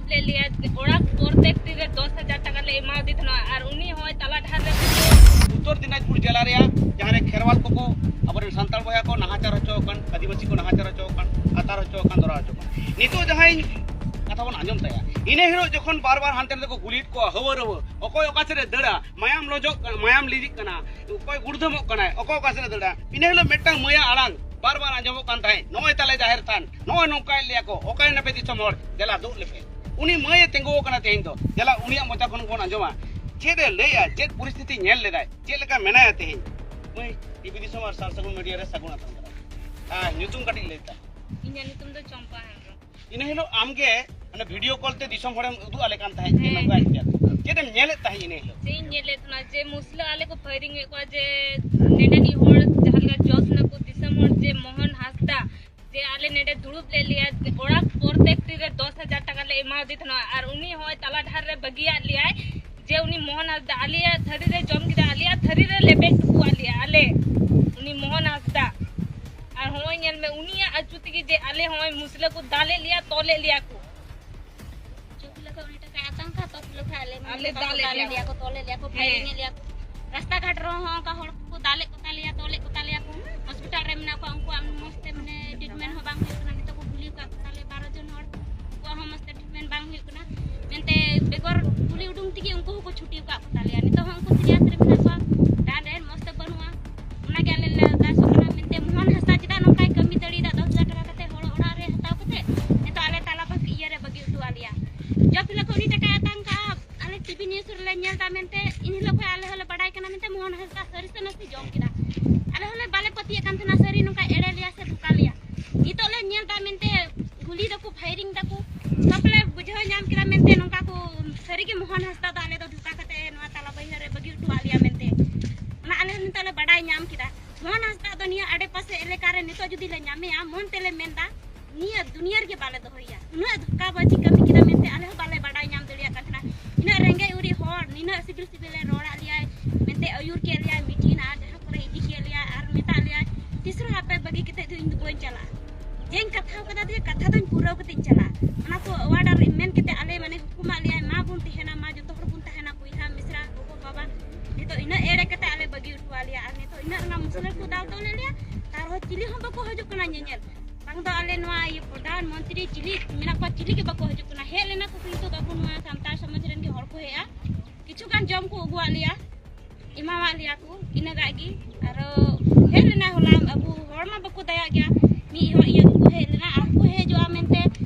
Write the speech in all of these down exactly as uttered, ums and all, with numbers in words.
ᱞᱮ ᱞᱟᱹᱭᱟ, ᱚᱲᱟᱜ ᱯᱨᱚᱛᱮᱠᱴᱤ ᱨᱮ ᱫᱚᱥ ᱦᱟᱡᱟᱨ ᱴᱟᱠᱟ ᱞᱮ ᱮᱢᱟᱣᱟᱫᱮ ᱛᱟᱦᱮᱱᱟ, ᱟᱨ ᱩᱱᱤ ᱦᱚᱸᱭ ᱛᱟᱞᱟ ᱰᱟᱦᱟᱨ ᱨᱮ ᱩᱛᱛᱚᱨ ᱫᱤᱱᱟᱡᱽᱯᱩᱨ ᱡᱮᱞᱟ ᱨᱮᱭᱟᱜ ᱡᱟᱦᱟᱸ ᱨᱮ ᱠᱷᱮᱨᱣᱟᱞ ᱠᱚᱠᱚ, ᱟᱵᱚᱨᱮᱱ ᱥᱟᱱᱛᱟᱲ ᱵᱚᱭᱦᱟ ᱠᱚ ᱱᱟᱦᱟᱪᱟᱨ ᱦᱚᱪᱚ ᱟᱠᱟᱱ, ᱟᱹᱫᱤᱵᱟᱹᱥᱤ ᱠᱚ ᱱᱟᱦᱟᱪᱟᱨ ᱦᱚᱪᱚ ᱟᱠᱟᱱ, ᱟᱛᱟᱨ ᱦᱚᱪᱚ ᱟᱠᱟᱱ, ᱫᱚᱨᱟ ᱦᱚᱪᱚ ᱟᱠᱟᱱ, ᱱᱤᱛᱚᱜ ᱡᱟᱦᱟᱸᱭ ᱠᱟᱛᱷᱟ ᱵᱚᱱ ᱟᱸᱡᱚᱢ ᱛᱟᱭᱟ, ᱤᱱᱟᱹ ᱦᱤᱞᱳᱜ ᱡᱚᱠᱷᱚᱱ ᱵᱟᱨ ᱵᱟᱨ ᱦᱟᱱᱛᱮ ᱱᱟᱛᱮ ᱠᱚ ᱜᱩᱞᱤᱭᱮᱫ ᱠᱚᱣᱟ, ᱦᱟᱹᱣᱟᱹ ᱨᱟᱹᱣᱟᱹ, ᱚᱠᱚᱭ ᱚᱠᱟ ᱥᱮᱫ ᱨᱮ ᱫᱟᱹᱲᱟ, ᱢᱟᱭᱟᱢ ᱞᱚᱡᱚᱜ, ᱢᱟᱭᱟᱢ ᱞᱤᱸᱡᱤᱜ ᱠᱟᱱᱟ, ᱚᱠᱚᱭ ᱜᱩᱲᱫᱷᱟᱹᱢᱚᱜ ᱠᱟᱱᱟᱭ, ᱚᱠᱚᱭ ᱚᱠᱟ ᱥᱮᱫ ᱨᱮ ᱫᱟᱹᱲᱟ, ᱤᱱᱟᱹ ᱦᱤᱞᱳᱜ ᱢᱤᱫᱴᱟᱝ ᱢᱟᱹᱭᱟᱜ ᱟᱲᱟᱝ ᱵᱟᱨ ᱵᱟᱨ ᱟᱸᱡᱚᱢᱚᱜ ᱠᱟᱱ ᱛᱟᱦᱮᱸᱫ, "ᱱᱚᱜᱼᱚᱭ ᱛᱟᱞᱮ ᱡᱟᱦᱮᱨ ᱛᱷᱟᱱ, ᱱᱚᱜᱼᱚᱭ ᱱᱚᱝᱠᱟᱭᱮᱫ ᱞᱮᱭᱟ ᱠᱚ, ᱚᱠᱟᱭ ᱱᱟᱯᱮ ᱫᱤᱥᱚᱢ ᱦᱚᱲ, ᱫᱮᱞᱟ ᱫᱩᱜ ᱞᱮᱯᱮ᱾" ᱩᱱᱤ ᱢᱟᱹᱭᱮ ᱛᱤᱸᱜᱩ ᱟᱠᱟᱱᱟ ᱛᱮᱦᱮᱧ ᱫᱚ, ᱫᱮᱞᱟ ᱩᱱᱤᱭᱟᱜ ᱢᱚᱪᱟ ᱠᱷᱚᱱ ᱵᱚᱱ ᱟᱸᱡᱚᱢᱟ, ᱪᱮᱫ ᱮ ᱞᱟᱹᱭᱟ, ᱪᱮᱫ ᱯᱚᱨᱤᱥᱛᱷᱤᱛᱤ ᱧᱮᱞ ᱞᱮᱫᱟᱭ, ᱪᱮᱫ ᱞᱮᱠᱟ ᱢᱮᱱᱟᱭᱟ ᱛᱮᱦᱮᱧ᱾ ᱢᱟᱹᱭ, ᱴᱤᱵᱷᱤ ᱫᱤᱥᱚᱢ ᱟᱨ ᱥᱟᱨ ᱥᱟᱹᱜᱩᱱ ᱢᱤᱰᱤᱭᱟ ᱨᱮ ᱥᱟᱹᱜᱩᱱ ᱟᱛᱟᱝ ᱫᱟᱨᱟᱢ᱾ ᱟᱨ ᱧᱩᱛᱩᱢ ᱠᱟᱹᱴᱤᱡ ᱞᱟᱹᱭ ᱛᱟᱢ᱾ ᱤᱧᱟᱹᱜ ᱧᱩᱛᱩᱢ ᱫᱚ ᱪᱚᱢᱯᱟ ᱦᱮᱢᱵᱨᱚᱢ᱾ ᱤᱱᱟᱹ ᱦᱤᱞᱳᱜ ᱟᱢᱜᱮ ᱚᱱᱟ ᱵᱷᱤᱰᱤᱭᱳ ᱠᱚᱞ ᱛᱮ ᱫᱤᱥᱚᱢ ᱦᱚᱲᱮᱢ ᱩᱫᱩᱜ ᱟᱞᱮ ᱠᱟᱱ ᱛᱟᱦᱮᱸᱫ ᱡᱮ ᱦᱮᱸ᱾ ᱱᱚᱝᱠᱟ ᱤᱭᱟᱹ᱾ ᱪᱮᱫ ᱮᱢ ᱧᱮᱞᱮᱫ ᱛᱟᱦᱮᱸᱫ ᱤᱱᱟᱹ ᱦᱤᱞᱳᱜ? ᱪᱮᱫ ᱤᱧ ᱧᱮᱞᱮᱫ ᱛᱟᱦᱮᱱᱟ ᱡᱮ ᱢᱩᱥᱞᱟᱹ ᱟᱞᱮ ᱠᱚ ᱯᱷᱟᱭᱨᱤᱝ ᱮᱫ ᱠᱚᱣᱟ, ᱡᱮ ᱱᱮᱰᱮᱱᱤᱡ ᱦᱚᱲ ᱡᱟᱦᱟᱸ ᱞᱮᱠᱟ ᱡᱚᱥ ᱱᱟᱠᱚ ᱫᱤᱥᱚᱢ ᱦᱚᱲ, ᱡᱮ ᱢᱳᱦᱚᱱ ᱦᱟᱸᱥᱫᱟ, ᱡᱮ ᱟᱞᱮ ᱱᱮᱰᱮ ᱫᱩᱲᱩᱵ ᱞᱮᱫ ᱞᱮᱭᱟ, ᱚᱲᱟᱜ ᱯᱨᱚᱛᱮᱠᱴᱤ ᱨᱮ ᱫᱚᱥ ᱦᱟᱡᱟᱨ ᱴᱟᱠᱟ ᱞᱮ ᱮᱢᱟᱣᱟᱫᱮ ᱛᱟᱦᱮᱱᱟ, ᱟᱨ ᱩᱱᱤ ᱦᱚᱸᱭ ᱛᱟᱞᱟ ᱰᱟᱦᱟᱨ ᱨᱮ ᱵᱟᱹᱜᱤᱭᱟᱫ ᱞᱮᱭᱟᱭ᱾ ᱡᱮ ᱩᱱᱤ ᱢᱳᱦᱚᱱ ᱦᱟᱸᱥᱫᱟ ᱟᱞᱮᱭᱟᱜ ᱛᱷᱟᱹᱨᱤ ᱨᱮ ᱡᱚᱢ ᱠᱮᱫᱟ, ᱟᱞᱮᱭᱟᱜ ᱛᱷᱟᱹᱨᱤ ᱨᱮ ᱞᱮᱵᱮᱫ ᱦᱚᱴᱚ ᱟᱫ ᱞᱮᱭᱟ ᱟᱞᱮ, ᱩᱱᱤ ᱢᱳᱦᱚᱱ ᱦᱟᱸᱥᱫᱟ᱾ ᱟᱨ ᱦᱚᱸᱜᱼᱚᱭ ᱧᱮᱞ ᱢᱮ, ᱩᱱᱤᱭᱟᱜ ᱟᱹᱪᱩ ᱛᱮᱜᱮ ᱡᱮ ᱟᱞᱮ ᱦᱚᱸᱜᱼᱚᱭ ᱢᱩᱥᱞᱟᱹ ᱠᱚ ᱫᱟᱞᱮᱫ ᱞᱮᱭᱟ, ᱛᱚᱞᱮᱫ ᱞᱮᱭᱟ ᱠᱚ᱾ ᱪᱩᱯ ᱞᱮᱠᱷᱟᱱ ᱩᱱᱤ ᱴᱟᱠᱟᱭ ᱟᱛᱟᱝ ᱠᱷᱟᱱ, ᱛᱚ ᱯᱷᱤᱞᱳ ᱠᱷᱟᱱ ᱟᱞᱮ ᱟᱞᱮ ᱢᱩᱥᱞᱟᱹ ᱠᱚ ᱫᱟᱞᱮᱫ ᱫᱟᱞᱮᱫ ᱞᱮᱭᱟ᱾ ᱞᱮᱭᱟ ᱠᱚ, ᱛᱚᱞᱮᱫ ᱞᱮᱭᱟ ᱠᱚ, ᱦᱮᱸ᱾ ᱯᱷᱟᱭᱨᱤᱝ ᱮᱫ ᱞᱮᱭᱟ ᱠᱚ᱾ ᱨᱟᱥᱛᱟ ᱜᱷᱟᱴ ᱨᱮᱦᱚᱸ ᱚᱱᱠᱟ ᱦᱚᱲ ᱠᱚ ᱫᱟᱞᱮᱫ ᱠᱚ ᱛᱟᱞᱮᱭᱟ, ᱛᱚᱞᱮᱫ ᱠᱚ ᱛᱟᱞᱮᱭᱟ ᱠᱚ᱾ ᱦᱚᱥᱯᱤᱴᱟᱞ ᱨᱮ ᱢᱮᱱᱟᱜ ᱠᱚᱣᱟ, ᱩᱱᱠᱩᱣᱟᱜ ᱢᱚᱡᱽ ᱛᱮ ᱢᱟᱱᱮ ᱴᱨᱤᱴᱢᱮᱱᱴ ᱦᱚᱸ ᱵᱟᱝ ᱦᱩᱭᱩᱜ ᱠᱟᱱᱟ᱾ ᱱᱤᱛᱚᱜ ᱠᱚ ᱜᱩᱞᱤ ᱟᱠᱟᱫ ᱠᱚ ᱛᱟᱞᱮᱭᱟ ᱵᱟᱨᱚ ᱡᱚᱱ ᱦᱚᱲ, ᱩᱱᱠᱩᱣᱟᱜ ᱦᱚᱸ ᱢᱚᱡᱽ ᱛᱮ ᱴᱨᱤᱴᱢᱮᱱᱴ ᱵᱟᱝ ᱦᱩᱭᱩᱜ ᱠᱟᱱᱟ ᱢᱮᱱᱛᱮ ᱵᱮᱜᱚᱨ ᱠᱩᱞᱤ ᱩᱰᱩᱝ ᱛᱮᱜᱮ ᱩᱱᱠᱩ ᱦᱚᱸᱠᱚ ᱪᱷᱩᱴᱤ ᱟᱠᱟᱫ ᱠᱚ ᱛᱟᱞᱮᱭᱟ᱾ ᱱᱤᱛᱚᱜ ᱦᱚᱸ ᱩᱱᱠᱩ ᱥᱤᱨᱤᱭᱟᱥ ᱨᱮ ᱢᱮᱱᱟᱜ ᱠᱚᱣᱟ, ᱰᱟᱸᱰ ᱨᱮ ᱢᱚᱡᱽ ᱛᱮ ᱵᱟᱹᱱᱩᱜᱼᱟ᱾ ᱚᱱᱟᱜᱮ ᱟᱞᱮ ᱞᱮ ᱟᱨᱫᱟᱥᱚᱜ ᱠᱟᱱᱟ ᱢᱮᱱᱛᱮ ᱢᱳᱦᱚᱱ ᱦᱟᱸᱥᱫᱟ ᱪᱮᱫᱟᱜ ᱱᱚᱝᱠᱟᱭ ᱠᱟᱹᱢᱤ ᱫᱟᱲᱮᱭᱟᱫᱟ, ᱫᱚᱥ ᱦᱟᱡᱟᱨ ᱴᱟᱠᱟ ᱠᱟᱛᱮ ᱦᱚᱲ ᱚᱲᱟᱜ ᱨᱮ ᱦᱟᱛᱟᱣ ᱠᱟᱛᱮ ᱱᱤᱛᱚᱜ ᱟᱞᱮ ᱛᱟᱞᱟ ᱵᱟᱹᱜᱤ ᱤᱭᱟᱹ ᱨᱮ ᱵᱟᱹᱜᱤ ᱦᱚᱴᱚ ᱟᱫ ᱞᱮᱭᱟ᱾ ᱡᱚᱵ ᱦᱤᱞᱳᱜ ᱠᱷᱚᱱ ᱩᱱᱤ ᱴᱟᱠᱟᱭ ᱟᱛᱟᱝ ᱠᱟᱜᱼᱟ, ᱟᱞᱮ ᱴᱤᱵᱷᱤ ᱱᱤᱭᱩᱡᱽ ᱨᱮᱞᱮ ᱧᱮᱞ ᱮᱫᱟ ᱢᱮᱱᱛᱮ ᱤᱱ ᱦᱤᱞᱳᱜ ᱠᱷᱚᱱ ᱟᱞᱮ ᱦᱚᱸᱞᱮ ᱵᱟᱰᱟᱭ ᱠᱟᱱᱟ ᱢᱮᱱᱛᱮ ᱢᱳᱦᱚᱱ ᱦᱟᱸᱥᱫᱟ ᱥᱟᱹᱨᱤ ᱥᱮ ᱱᱟᱥᱮ ᱡᱚᱢ ᱠᱮᱫᱟ᱾ ᱟᱞᱮ ᱦᱚᱸᱞᱮ ᱵᱟᱞᱮ ᱯᱟᱹᱛᱭᱟᱹᱜ ᱠᱟᱱ ᱛᱟᱦᱮᱱᱟ ᱥᱟᱹᱨᱤ ᱱᱚᱝᱠᱟ ᱮᱲᱮ ᱞᱮᱭᱟ ᱥᱮ ᱫᱷᱳᱠᱟ ᱞᱮᱭᱟ᱾ ᱱᱤᱛᱚᱜ ᱞᱮ ᱧᱮᱞ ᱮᱫᱟ ᱢᱮᱱᱛᱮ ᱜᱩᱞᱤ ᱫᱟᱠᱚ, ᱯᱷᱟᱭᱨᱤᱝ ᱫᱟᱠᱚ, ᱛᱚᱵᱮ ᱞᱮ ᱵᱩᱡᱷᱟᱹᱣ ᱧᱟᱢ ᱠᱮᱫᱟ ᱢᱮᱱᱛᱮ ᱱᱚᱝᱠᱟ ᱠᱚ ᱥᱟᱹᱨᱤ ᱜᱮ ᱢᱳᱦᱚᱱ ᱦᱟᱸᱥᱫᱟ ᱫᱚ ᱟᱞᱮ ᱫᱚ ᱫᱷᱳᱠᱟ ᱠᱟᱛᱮ ᱱᱚᱣᱟ ᱛᱟᱞᱟ ᱵᱟᱹᱭᱦᱟᱹᱲ ᱨᱮ ᱵᱟᱹᱜᱤ ᱦᱚᱴᱚ ᱟᱫ ᱞᱮᱭᱟ ᱢᱮᱱᱛᱮ᱾ ᱚᱱᱟ ᱟᱞᱮ ᱦᱚᱸ ᱱᱤᱛᱚᱜ ᱞᱮ ᱵᱟᱰᱟᱭ ᱧᱟᱢ ᱠᱮᱫᱟ᱾ ᱢᱳᱦᱚᱱ ᱦᱟᱸᱥᱫᱟ ᱫᱚ ᱱᱤᱭᱟᱹ ᱟᱰᱮ ᱯᱟᱥᱮ ᱮᱞᱟᱠᱟ ᱨᱮ ᱱᱤᱛᱚᱜ ᱡᱩᱫᱤ ᱞᱮ ᱧᱟᱢᱮᱭᱟ, ᱢᱚᱱ ᱛᱮᱞᱮ ᱢᱮᱱᱫᱟ ᱱᱤᱭᱟᱹ ᱫᱩᱱᱤᱭᱟᱹ ᱨᱮᱜᱮ ᱵᱟᱞᱮ ᱫᱚᱦᱚᱭᱮᱭᱟ᱾ ᱩᱱᱟᱹᱜ ᱫᱷᱳᱠᱟᱵᱟᱡᱤ ᱠᱟᱹᱢᱤ ᱠᱮᱫᱟ ᱢᱮᱱᱛᱮ ᱟᱞᱮ ᱦᱚᱸ ᱵᱟᱞᱮ ᱵᱟᱰᱟᱭ ᱧᱟᱢ ᱫᱟᱲᱮᱭᱟᱜ ᱠᱟᱱ ᱛᱟᱦᱮᱱᱟ᱾ ᱤᱱᱟᱹᱜ ᱨᱮᱸᱜᱮᱡ ᱩᱨᱤᱡ ᱦᱚᱲ ᱱᱤᱱᱟᱹᱜ ᱥᱤᱵᱤᱞ ᱥᱤᱵᱤᱞᱮ ᱨᱚᱲᱟᱫ ᱞᱮᱭᱟᱭ ᱢᱮᱱᱛᱮ, ᱟᱹᱭᱩᱨ ᱠᱮᱫ ᱞᱮᱭᱟᱭ ᱢᱤᱴᱤᱝ ᱟᱨ ᱡᱟᱦᱟᱸ ᱠᱚᱨᱮ ᱤᱫᱤ ᱠᱮᱫ ᱞᱮᱭᱟᱭ ᱟᱨ ᱢᱮᱛᱟᱫ ᱞᱮᱭᱟᱭ, "ᱛᱤᱥ ᱨᱮᱦᱚᱸ ᱟᱯᱮ ᱵᱟᱹᱜᱤ ᱠᱟᱛᱮ ᱫᱚ ᱤᱧ ᱫᱚ ᱵᱟᱹᱧ ᱪᱟᱞᱟᱜᱼᱟ᱾ ᱡᱮᱧ ᱠᱟᱛᱷᱟᱣ ᱠᱟᱫᱟ ᱡᱮ ᱠᱟᱛᱷᱟ ᱫᱚᱧ ᱯᱩᱨᱟᱹᱣ ᱠᱟᱛᱮᱧ ᱪᱟᱞᱟᱜᱼᱟ, ᱚᱱᱟ ᱛᱚ ᱚᱣᱟᱨᱰᱟᱨ ᱤᱧ ᱢᱮᱱ ᱠᱟᱛᱮ ᱟᱞᱮ ᱢᱟᱱᱮ ᱦᱩᱠᱩᱢᱟᱜ ᱞᱮᱭᱟ, ᱢᱟ ᱵᱚᱱ ᱛᱟᱦᱮᱱᱟ, ᱢᱟ ᱡᱚᱛᱚ ᱦᱚᱲ ᱵᱚᱱ ᱛᱟᱦᱮᱱᱟ, ᱵᱚᱭᱦᱟ ᱢᱤᱥᱨᱟ ᱜᱚᱜᱚ ᱵᱟᱵᱟ᱾ ᱱᱤᱛᱚᱜ ᱤᱱᱟᱹᱜ ᱮᱲᱮ ᱠᱟᱛᱮ ᱟᱞᱮ ᱵᱟᱹᱜᱤ ᱦᱚᱴᱚᱣᱟᱜ ᱞᱮᱭᱟ, ᱟᱨ ᱱᱤᱛᱚᱜ ᱤᱱᱟᱹᱜ ᱨᱮᱱᱟᱜ ᱢᱩᱥᱞᱟᱹ ᱠᱚ ᱫᱟᱞ ᱛᱚᱞ ᱞᱮᱭᱟ, ᱛᱟᱨᱦᱚᱸ ᱪᱤᱞᱤ ᱦᱚᱸ ᱵᱟᱠᱚ ᱦᱤᱡᱩᱜ ᱠᱟᱱᱟ ᱧᱮᱧᱮᱞ᱾ ᱵᱟᱝ ᱫᱚ ᱟᱞᱮ ᱱᱚᱣᱟ ᱤᱭᱟᱹ ᱯᱨᱚᱫᱷᱟᱱ ᱢᱚᱱᱛᱨᱤ ᱪᱤᱞᱤ ᱢᱮᱱᱟᱜ ᱠᱚᱣᱟ, ᱪᱤᱞᱤ ᱜᱮ ᱵᱟᱠᱚ ᱦᱤᱡᱩᱜ ᱠᱟᱱᱟ᱾ ᱦᱮᱡ ᱞᱮᱱᱟ ᱠᱚ, ᱠᱤᱱᱛᱩ ᱟᱵᱚ ᱱᱚᱣᱟ ᱥᱟᱱᱛᱟᱲ ᱥᱚᱢᱟᱡᱽ ᱨᱮᱱ ᱜᱮ ᱦᱚᱲ ᱠᱚ ᱦᱮᱡᱼᱟ, ᱠᱤᱪᱷᱩ ᱜᱟᱱ ᱡᱚᱢ ᱠᱚ ᱟᱹᱜᱩᱣᱟᱜ ᱞᱮᱭᱟ, ᱮᱢᱟᱣᱟᱜ ᱞᱮᱭᱟ ᱠᱚ, ᱤᱱᱟᱹᱜᱟᱜ ᱜᱮ᱾ ᱟᱨᱚ ᱦᱮᱡ ᱞᱮᱱᱟ ᱦᱚᱞᱟ, ᱟᱵᱚ ᱦᱚᱲ ᱢᱟ ᱵᱟᱠᱚ ᱫᱟᱭᱟᱜ ᱜᱮᱭᱟ, ᱢᱤᱫ ᱦᱚᱲ ᱤᱭᱟᱹ ᱠᱚ ᱦᱮᱡ ᱞᱮᱱᱟ, ᱟᱨ ᱠᱚ ᱦᱤᱡᱩᱜᱼᱟ ᱢᱮᱱᱛᱮ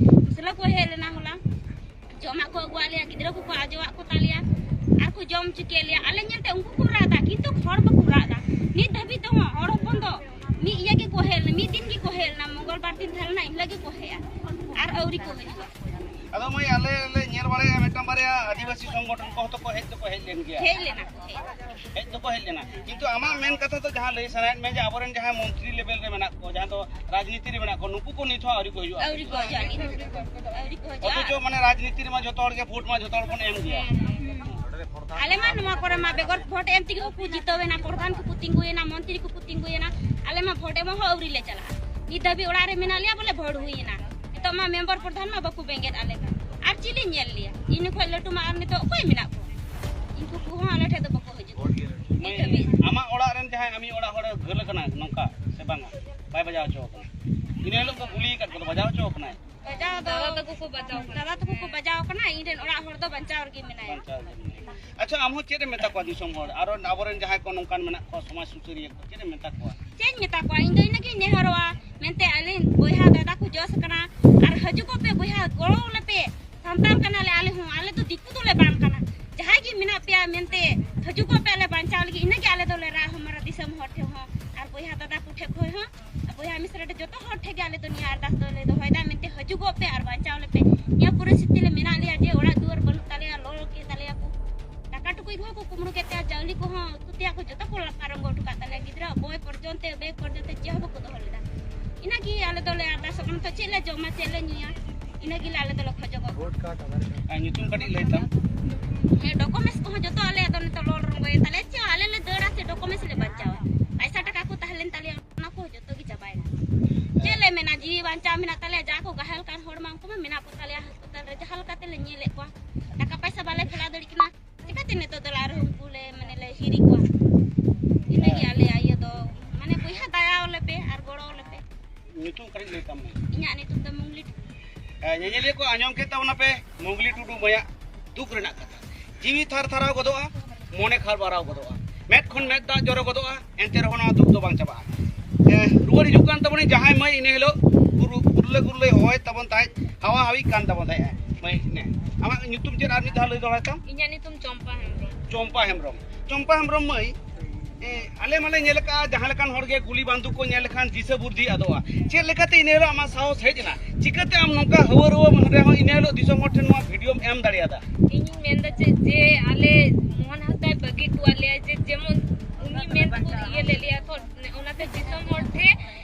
ᱢᱩᱥᱞᱟᱹ ᱠᱚ ᱦᱮᱡ ᱞᱮᱱᱟ ᱦᱚᱞᱟ, ᱡᱚᱢᱟᱜ ᱠᱚ ᱟᱹᱜᱩᱣᱟᱜ ᱞᱮᱭᱟ, ᱜᱤᱫᱽᱨᱟᱹ ᱠᱚᱠᱚ ᱟᱡᱚᱣᱟᱜ ᱠᱚ ᱛᱟᱞᱮᱭᱟ, ᱟᱨ ᱠᱚ ᱡᱚᱢ ᱦᱚᱪᱚ ᱠᱮᱫ ᱞᱮᱭᱟ᱾ ᱟᱞᱮ ᱧᱮᱞᱛᱮ ᱩᱱᱠᱩ ᱠᱚ ᱨᱟᱜ ᱮᱫᱟ, ᱠᱤᱱᱛᱩ ᱦᱚᱲ ᱵᱟᱠᱚ ᱨᱟᱜ ᱮᱫᱟ᱾ ᱱᱤᱛ ᱫᱷᱟᱹᱵᱤᱡ ᱛᱮᱦᱚᱸ ᱦᱚᱲ ᱦᱚᱯᱚᱱ ᱫᱚ ᱢᱤᱫ ᱤᱭᱟᱹ ᱜᱮᱠᱚ ᱦᱮᱡ ᱞᱮᱱᱟ, ᱢᱤᱫ ᱫᱤᱱ ᱜᱮᱠᱚ ᱦᱮᱡ ᱞᱮᱱᱟ, ᱢᱚᱝᱜᱚᱞ ᱵᱟᱨ ᱫᱤᱱ ᱛᱟᱦᱮᱸ ᱞᱮᱱᱟ, ᱤᱱ ᱦᱤᱞᱳᱜ ᱜᱮᱠᱚ ᱦᱮᱡᱼᱟ, ᱟᱨ ᱟᱹᱣᱨᱤ ᱠᱚ ᱦᱤᱡᱩᱜᱼᱟ᱾ ᱟᱫᱚ ᱢᱟᱹᱭ, ᱟᱞᱮ ᱞᱮ ᱧᱮᱞ ᱵᱟᱲᱟᱭᱟ, ᱢᱤᱫᱴᱟᱝ ᱵᱟᱨᱭᱟ ᱟᱹᱫᱤᱵᱟᱹᱥᱤ ᱥᱚᱝᱜᱚᱴᱷᱚᱱ ᱠᱚᱦᱚᱸ ᱛᱚᱠᱚ ᱦᱮᱡ ᱫᱚᱠᱚ ᱦᱮᱡ ᱞᱮᱱ ᱜᱮᱭᱟ᱾ ᱦᱮᱡ ᱞᱮᱱᱟ ᱠᱚ, ᱦᱮᱡ᱾ ᱦᱮᱡ ᱫᱚᱠᱚ ᱦᱮᱡ ᱞᱮᱱᱟ, ᱠᱤᱱᱛᱩ ᱟᱢᱟᱜ ᱢᱮᱱ ᱠᱟᱛᱷᱟ ᱫᱚ ᱡᱟᱦᱟᱸ ᱞᱟᱹᱭ ᱥᱟᱱᱟᱭᱮᱫ ᱢᱮ ᱡᱮ ᱟᱵᱚᱨᱮᱱ ᱡᱟᱦᱟᱸᱭ ᱢᱚᱱᱛᱨᱤ level ᱨᱮ ᱢᱮᱱᱟᱜ ᱠᱚ, ᱡᱟᱦᱟᱸ ᱫᱚ ᱨᱟᱡᱽᱱᱤᱛᱤ ᱨᱮ ᱢᱮᱱᱟᱜ ᱠᱚ, ᱱᱩᱠᱩ ᱠᱚ ᱱᱤᱛ ᱦᱚᱸ ᱟᱹᱣᱨᱤ ᱠᱚ ᱦᱤᱡᱩᱜᱼᱟ᱾ ᱟᱹᱣᱨᱤ ᱠᱚ ᱦᱤᱡᱩᱜᱼᱟ, ᱟᱹᱣᱨᱤ ᱠᱚ ᱦᱤᱡᱩᱜᱼᱟ᱾ ᱚᱛᱷᱚᱪᱚ ᱢᱟᱱᱮ ᱨᱟᱡᱽᱱᱤᱛᱤ ᱨᱮᱢᱟ ᱡᱚᱛᱚ ᱦᱚᱲ ᱜᱮ ᱵᱷᱳᱴ ᱢᱟ ᱡᱚᱛᱚ ᱦᱚᱲ ᱵᱚᱱ ᱮᱢ ᱜᱮᱭᱟ᱾ ᱦᱮᱸ, ᱦᱮᱸ᱾ ᱟᱞᱮ ᱢᱟ ᱱᱚᱣᱟ ᱠᱚᱨᱮ ᱢᱟ ᱵᱮᱜᱚᱨ ᱵᱷᱳᱴ ᱮᱢ ᱛᱮᱜᱮ ᱠᱚ ᱡᱤᱛᱟᱹᱣ ᱮᱱᱟ, ᱯᱨᱚᱫᱷᱟᱱ ᱠᱚᱠᱚ ᱛᱤᱸᱜᱩᱭᱮᱱᱟ, ᱢᱚᱱᱛᱨᱤ ᱠᱚᱠᱚ ᱛᱤᱸᱜᱩᱭᱮᱱᱟ, ᱟᱞᱮ ᱢᱟ ᱵᱷᱳᱴ ᱮᱢ ᱦᱚᱸ ᱟᱹᱣᱨᱤ ᱞᱮ ᱪᱟᱞᱟᱜᱼᱟ᱾ ᱱᱤᱛ ᱫᱷᱟᱹᱵᱤᱡ ᱚᱲᱟᱜ ᱨᱮ ᱢᱮᱱᱟᱜ ᱞᱮᱭᱟ, ᱵᱚᱞᱮ ᱵᱷᱳᱴ ᱦᱩᱭᱮᱱᱟ᱾ ᱱᱤᱛᱚᱜ ᱢᱟ ᱢᱮᱢᱵᱟᱨ ᱯᱨᱚᱫᱷᱟᱱ ᱢᱟ ᱵᱟᱠᱚ ᱵᱮᱸᱜᱮᱫ ᱟᱞᱮ ᱠᱟᱱ, ᱟᱨ ᱪᱤᱞᱤ ᱧᱮᱞ ᱞᱮᱭᱟ? ᱤᱧ ᱠᱷᱚᱱ ᱞᱟᱹᱴᱩ ᱢᱟ ᱟᱨ ᱱᱤᱛᱚᱜ ᱚᱠᱚᱭ ᱢᱮᱱᱟᱜ ᱠᱚᱣᱟ? ᱩᱱᱠᱩ ᱠᱚᱦᱚᱸ ᱟᱞᱮ ᱴᱷᱮᱱ ᱫᱚ ᱵᱟᱠᱚ ᱦᱤᱡᱩᱜ ᱠᱟᱱᱟ ᱱᱤᱛ ᱫᱷᱟᱹᱵᱤᱡ᱾ ᱟᱢᱟᱜ ᱚᱲᱟᱜ ᱨᱮᱱ ᱡᱟᱦᱟᱸᱭ ᱟᱢᱤᱡ ᱚᱲᱟᱜ ᱦᱚᱲᱮ ᱜᱷᱟᱹᱞ ᱟᱠᱟᱱᱟ ᱱᱚᱝᱠᱟ ᱥᱮ ᱵᱟᱝᱟ? ᱵᱟᱭ ᱵᱟᱡᱟᱣ ᱦᱚᱪᱚ ᱟᱠᱟᱱᱟ? ᱤᱱᱟᱹ ᱦᱤᱞᱳᱜ ᱠᱚ ᱠᱩᱞᱤ ᱟᱠᱟᱫ ᱠᱚᱫᱚ, ᱵᱟᱡᱟᱣ ᱦᱚᱪᱚ ᱟᱠᱟᱱᱟᱭ? ᱵᱟᱡᱟᱣ ᱫᱚ ᱫᱟᱫᱟ ᱛᱟᱠᱚ ᱠᱚ ᱵᱟᱡᱟᱣ ᱠᱟᱱᱟ᱾ ᱫᱟᱫᱟ ᱛᱟᱠᱚ ᱠᱚ ᱵᱟᱡᱟᱣ ᱠᱟᱱᱟ, ᱤᱧ ᱨᱮᱱ ᱚᱲᱟᱜ ᱦᱚᱲ ᱫᱚ ᱵᱟᱧᱪᱟᱣ ᱨᱮᱜᱮ ᱢᱮᱱᱟᱭᱟ᱾ ᱵᱟᱧᱪᱟᱣ ᱨᱮᱜᱮ ᱢᱮᱱᱟᱭᱟ᱾ ᱟᱪᱪᱷᱟ, ᱟᱢ ᱦᱚᱸ ᱪᱮᱫ ᱮᱢ ᱢᱮᱛᱟ ᱠᱚᱣᱟ ᱫᱤᱥᱚᱢ ᱦᱚᱲ, ᱟᱨᱚ ᱟᱵᱚᱨᱮᱱ ᱡᱟᱦᱟᱸᱭ ᱠᱚ ᱱᱚᱝᱠᱟᱱ ᱢᱮᱱᱟᱜ ᱠᱚᱣᱟ, ᱥᱚᱢᱟᱡᱽ ᱥᱩᱥᱟᱹᱨᱤᱭᱟᱹ ᱠᱚ, ᱪᱮᱫ ᱮᱢ ᱢᱮᱛᱟ ᱠᱚᱣᱟ? ᱪᱮᱫ ᱤᱧ ᱢᱮᱛᱟ ᱠᱚᱣᱟ? ᱤᱧ ᱫᱚ ᱤᱱᱟᱹᱜᱤᱧ ᱱᱮᱦᱚᱨᱚᱜᱼᱟ ᱢᱮᱱᱛᱮ, ᱟᱹᱞᱤᱧ ᱵᱚᱭᱦᱟ ᱫᱟᱫᱟ ᱠᱚ ᱡᱚᱥ ᱠᱟᱱᱟ, ᱟᱨ ᱦᱤᱡᱩᱜᱚᱜ ᱯᱮ ᱵᱚᱭᱦᱟ, ᱜᱚᱲᱚ ᱞᱮᱯᱮ᱾ ᱥᱟᱱᱛᱟᱲ ᱠᱟᱱᱟᱞᱮ ᱟᱞᱮ ᱦᱚᱸ, ᱟᱞᱮ ᱫᱚ ᱫᱤᱠᱩ ᱫᱚᱞᱮ ᱵᱟᱝ ᱠᱟᱱᱟ᱾ ᱡᱟᱦᱟᱸᱭ ᱜᱮ ᱢᱮᱱᱟᱜ ᱯᱮᱭᱟ ᱢᱮᱱᱛᱮ ᱦᱤᱡᱩᱜᱚᱜ ᱯᱮ ᱟᱞᱮ ᱵᱟᱧᱪᱟᱣ ᱞᱟᱹᱜᱤᱫ, ᱤᱱᱟᱹᱜᱮ ᱟᱞᱮ ᱫᱚᱞᱮ ᱨᱟᱜ ᱦᱚᱢᱚᱨᱟ ᱫᱤᱥᱚᱢ ᱦᱚᱲ ᱴᱷᱮᱱ ᱦᱚᱸ, ᱟᱨ ᱵᱚᱭᱦᱟ ᱫᱟᱫᱟ ᱠᱚ ᱴᱷᱮᱱ ᱠᱷᱚᱱ ᱦᱚᱸ, ᱵᱚᱭᱦᱟ ᱢᱤᱥᱨᱟ ᱴᱷᱮᱱ, ᱡᱚᱛᱚ ᱦᱚᱲ ᱴᱷᱮᱱ ᱜᱮ ᱟᱞᱮ ᱫᱚ ᱱᱤᱭᱟᱹ ᱟᱨᱫᱟᱥ ᱫᱚᱞᱮ ᱫᱚᱦᱚᱭᱮᱫᱟ ᱢᱮᱱᱛᱮ ᱦᱤᱡᱩᱜᱚᱜ ᱯᱮ ᱟᱨ ᱵᱟᱧᱪᱟᱣ ᱞᱮᱯᱮ᱾ ᱱᱤᱭᱟᱹ ᱯᱚᱨᱤᱥᱛᱷᱤᱛᱤ ᱞᱮ ᱢᱮᱱᱟᱜ ᱞᱮᱭᱟ ᱡᱮ ᱚᱲᱟᱜ ᱫᱩᱣᱟᱹᱨ ᱵᱟᱹᱱᱩᱜ ᱛᱟᱞᱮᱭᱟ, ᱞᱚ ᱠᱮᱫ ᱛᱟᱞᱮᱭᱟ ᱠᱚ, ᱴᱟᱠᱟ ᱴᱩᱠᱩᱡ ᱠᱚᱦᱚᱸ ᱠᱚ ᱠᱩᱢᱵᱽᱲᱩ ᱠᱮᱫ ᱛᱟᱭᱟ, ᱪᱟᱣᱞᱮ ᱠᱚᱦᱚᱸ ᱩᱛᱩ ᱛᱮᱭᱟᱜ ᱠᱚ ᱡᱚᱛᱚ ᱠᱚ ᱯᱟᱨᱚᱢ ᱜᱚᱫ ᱦᱚᱴᱚ ᱠᱟᱜ ᱛᱟᱞᱮᱭᱟ, ᱜᱤᱫᱽᱨᱟᱹ ᱵᱳᱭ ᱯᱚᱨᱡᱚᱱᱛᱮ, ᱵᱮᱜᱽ ᱯᱚᱨᱡᱚᱱᱛᱮ ᱪᱮᱫ ᱦᱚᱸ ᱵᱟᱠᱚ ᱫᱚᱦᱚ ᱞᱮᱫᱟ᱾ ᱤᱱᱟᱹᱜᱮ ᱟᱞᱮ ᱫᱚᱞᱮ ᱟᱨᱫᱟᱥᱚᱜ ᱠᱟᱱᱟ, ᱛᱚ ᱪᱮᱫ ᱞᱮ ᱡᱚᱢᱟ, ᱪᱮᱫ ᱞᱮ ᱧᱩᱭᱟ, ᱤᱱᱟᱹ ᱜᱮᱞᱮ ᱟᱞᱮ ᱫᱚᱞᱮ ᱠᱷᱚᱡᱚᱜᱚᱜ ᱠᱟᱱᱟ᱾ ᱟᱨ ᱧᱩᱛᱩᱢ ᱠᱟᱹᱴᱤᱡ ᱞᱟᱹᱭ ᱛᱟᱢ᱾ ᱦᱮᱸ, ᱰᱚᱠᱩᱢᱮᱱᱴᱥ ᱠᱚᱦᱚᱸ ᱡᱚᱛᱚ ᱟᱞᱮᱭᱟᱜ ᱫᱚ ᱱᱤᱛᱚᱜ ᱞᱚᱞ ᱨᱚᱝᱜᱚᱭᱮᱱ ᱛᱟᱞᱮᱭᱟ, ᱪᱮᱫ ᱟᱞᱮ ᱞᱮ ᱫᱟᱹᱲᱟ ᱥᱮ ᱰᱚᱠᱩᱢᱮᱱᱴᱥ ᱞᱮ ᱵᱟᱧᱪᱟᱣᱟ? ᱯᱟᱭᱥᱟ ᱴᱟᱠᱟ ᱠᱚ ᱛᱟᱦᱮᱸ ᱞᱮᱱ ᱛᱟᱞᱮᱭᱟ, ᱚᱱᱟ ᱠᱚᱦᱚᱸ ᱡᱚᱛᱚ ᱜᱮ ᱪᱟᱵᱟᱭᱮᱱᱟ᱾ ᱪᱮᱫ ᱞᱮ ᱢᱮᱱᱟ, ᱡᱤᱣᱤ ᱵᱟᱧᱪᱟᱣ ᱢᱮᱱᱟᱜ ᱛᱟᱞᱮᱭᱟ, ᱡᱟ ᱠᱚ ᱜᱷᱟᱭᱮᱞ ᱠᱟᱱ ᱦᱚᱲ ᱢᱟ ᱩᱱᱠᱩ ᱢᱟ ᱢᱮᱱᱟᱜ ᱠᱚ ᱛᱟᱞᱮᱭᱟ ᱦᱟᱥᱯᱟᱛᱟᱞ ᱨᱮ᱾ ᱡᱟᱦᱟᱸ ᱞᱮᱠᱟ ᱛᱮᱞᱮ ᱧᱮᱞᱮᱫ ᱠᱚᱣᱟ, ᱴᱟᱠᱟ ᱯᱚᱭᱥᱟ ᱵᱟᱞᱮ ᱯᱷᱮᱞᱟᱣ ᱫᱟᱲᱮᱭᱟᱜ ᱠᱟᱱᱟ, ᱪᱤᱠᱟᱹᱛᱮ ᱱᱤᱛᱚᱜ ᱫᱚ ᱟᱨᱦᱚᱸ ᱩᱱᱠᱩ ᱞᱮ, ᱢᱟᱱᱮ, ᱞᱮ ᱦᱤᱨᱤ ᱠᱚᱣᱟ? ᱤᱱᱟᱹᱜᱮ ᱟᱞᱮᱭᱟᱜ ᱤᱭᱟᱹ ᱫᱚ, ᱢᱟᱱᱮ, ᱵᱚᱭᱦᱟ, ᱫᱟᱭᱟ ᱟᱞᱮ ᱯᱮ ᱟᱨ ᱜᱚᱲᱚ ᱟᱞᱮ ᱯᱮ᱾ ᱧᱩᱛᱩᱢ ᱠᱟᱹᱴᱤᱡ ᱞᱟᱹᱭ ᱛᱟᱢ ᱢᱮ᱾ ᱤᱧᱟᱹᱜ ᱧᱩᱛᱩᱢ ᱫᱚ ᱢᱩᱝᱞᱤ ᱴᱩᱰᱩ᱾ ᱦᱮᱸ, ᱧᱮᱧᱮᱞᱤᱭᱟᱹ ᱠᱚ, ᱟᱸᱡᱚᱢ ᱠᱮᱫ ᱛᱟᱵᱚᱱᱟ ᱯᱮ ᱢᱩᱝᱞᱤ ᱴᱩᱰᱩ ᱢᱟᱹᱭᱟᱜ ᱫᱩᱠ ᱨᱮᱱᱟᱜ ᱠᱟᱛᱷᱟ᱾ ᱡᱤᱣᱤ ᱛᱷᱟᱨ ᱛᱷᱟᱨᱟᱣ ᱜᱚᱫᱚᱜᱼᱟ, ᱢᱚᱱᱮ ᱠᱷᱟᱨ ᱵᱟᱨᱟᱣ ᱜᱚᱫᱚᱜᱼᱟ, ᱢᱮᱫ ᱠᱷᱚᱱ ᱢᱮᱫ ᱫᱟᱜ ᱡᱚᱨᱚ ᱜᱚᱫᱚᱜᱼᱟ, ᱮᱱᱛᱮ ᱨᱮᱦᱚᱸ ᱱᱚᱣᱟ ᱫᱩᱠ ᱫᱚ ᱵᱟᱝ ᱪᱟᱵᱟᱜᱼᱟ᱾ ᱮ, ᱨᱩᱣᱟᱹᱲ ᱦᱤᱡᱩᱜ ᱠᱟᱱ ᱛᱟᱵᱚᱱᱟ ᱡᱟᱦᱟᱸᱭ ᱢᱟᱹᱭ, ᱤᱱᱟᱹ ᱦᱤᱞᱳᱜ ᱜᱩᱨᱩ-, ᱜᱩᱨᱞᱟᱹ ᱜᱩᱨᱞᱟᱹᱭ ᱦᱚᱦᱚᱭᱮᱫ ᱛᱟᱵᱚᱱ ᱛᱟᱦᱮᱸᱫ, ᱦᱟᱣᱟ ᱦᱟᱣᱤ ᱠᱟᱱ ᱛᱟᱵᱚᱱ ᱛᱟᱦᱮᱸᱫ ᱢᱟᱹᱭ᱾ ᱱᱮ, ᱟᱢᱟᱜ ᱧᱩᱛᱩᱢ ᱪᱮᱫ? ᱟᱨ ᱢᱤᱫ ᱫᱷᱟᱣ ᱞᱟᱹᱭ ᱫᱚᱦᱲᱟᱭ ᱛᱟᱢ᱾ ᱤᱧᱟᱹᱜ ᱧᱩᱛᱩᱢ ᱪᱚᱢᱯᱟ ᱦᱮᱢᱵᱨᱚᱢ᱾ ᱪᱚᱢᱯᱟ ᱦᱮᱢᱵᱨᱚᱢ᱾ ᱪᱚᱢᱯᱟ ᱦᱮᱢᱵᱨᱚᱢ ᱢᱟᱹᱭ, ᱮ, ᱟᱞᱮ ᱢᱟᱞᱮ ᱧᱮᱞ ᱟᱠᱟᱫᱼᱟ, ᱡᱟᱦᱟᱸ ᱞᱮᱠᱟᱱ ᱦᱚᱲ ᱜᱮ ᱜᱩᱞᱤ ᱵᱟᱱᱫᱩᱠ ᱠᱚ ᱧᱮᱞ ᱞᱮᱠᱷᱟᱱ ᱫᱤᱥᱟᱹ ᱵᱩᱫᱽᱫᱷᱤ ᱟᱫᱚᱜᱼᱟ᱾ ᱪᱮᱫ ᱞᱮᱠᱟᱛᱮ ᱤᱱᱟᱹ ᱦᱤᱞᱳᱜ ᱟᱢᱟᱜ ᱥᱟᱦᱚᱥ ᱦᱮᱡ ᱮᱱᱟ? ᱪᱤᱠᱟᱹᱛᱮ ᱟᱢ ᱱᱚᱝᱠᱟ ᱦᱟᱹᱣᱟᱹ ᱨᱩᱣᱟᱹ ᱨᱮᱦᱚᱸ ᱤᱱᱟᱹ ᱦᱤᱞᱳᱜ ᱫᱤᱥᱚᱢ ᱦᱚᱲ ᱴᱷᱮᱱ ᱱᱚᱣᱟ ᱵᱷᱤᱰᱤᱭᱳᱢ ᱮᱢ ᱫᱟᱲᱮᱭᱟᱫᱟ? ᱤᱧᱤᱧ ᱢᱮᱱᱫᱟ ᱪᱮᱫ, ᱡᱮ ᱟᱞᱮ ᱢᱳᱦᱚᱱ ᱦᱟᱸᱥᱫᱟᱭ ᱵᱟᱹᱜᱤ ᱦᱚᱴᱚᱣᱟᱫ ᱞᱮᱭᱟ, ᱡᱮ ᱡᱮᱢᱚᱱ ᱩᱱᱤ ᱢᱮᱱ ᱛᱮᱠᱚ ᱤᱭᱟᱹ ᱞᱮᱫ ᱞᱮᱭᱟ ᱛᱚ, ᱚᱱᱟᱛᱮ ᱫᱤᱥᱚᱢ ᱦᱚᱲ ᱴᱷᱮᱱ,